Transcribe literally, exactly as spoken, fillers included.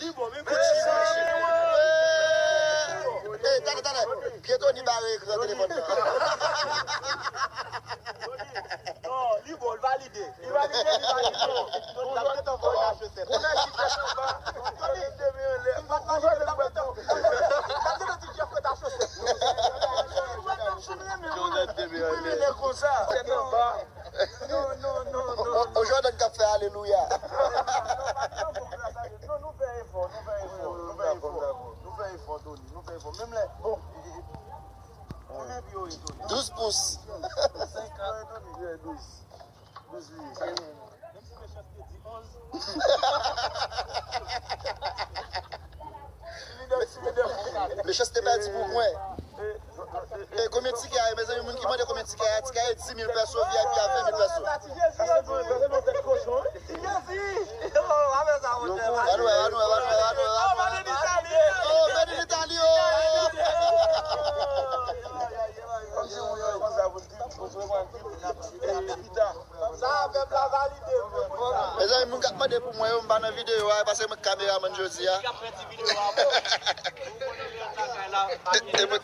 Li bon, men kout chizan. Eh, talè, talè. Pye Tony bare ekran telefòn nan. Non, li bon, li valide. Li valide, li valide. Tony, l ap gentan voye nan chosèt. Tony, li pa t valide, l ap gentan, l ap gentan ti Jeff ret a chosèt. Li renmen konsa. Non, non, non, non. O, o Jordan k ap fè alelouya. Non, nou fè efò, nou fè efò, nou fè efò, nou fè efò, Tony, nou fè efò. Menm lè, bon, konbyen pye w ye, Tony? Douz pous. Senk an, Tony, douz. Douz li ye. Menm si Mechans te di onz. Mechans te pèdi pou mwen. E konbyen tikè a ye, mezanmi? Moun ki mande konbyen tikè a, tikè a ye dis mil pèso, V I P a ven mil pèso. Ann wè, ann wè, ann wè, ann wè, ann wè. Oh, made in Italy, oh! Mezanmi, moun k ap mande pou mwen yo, m pa nan videyo a, e paske mwen k kameramann jodi a. E, e mwen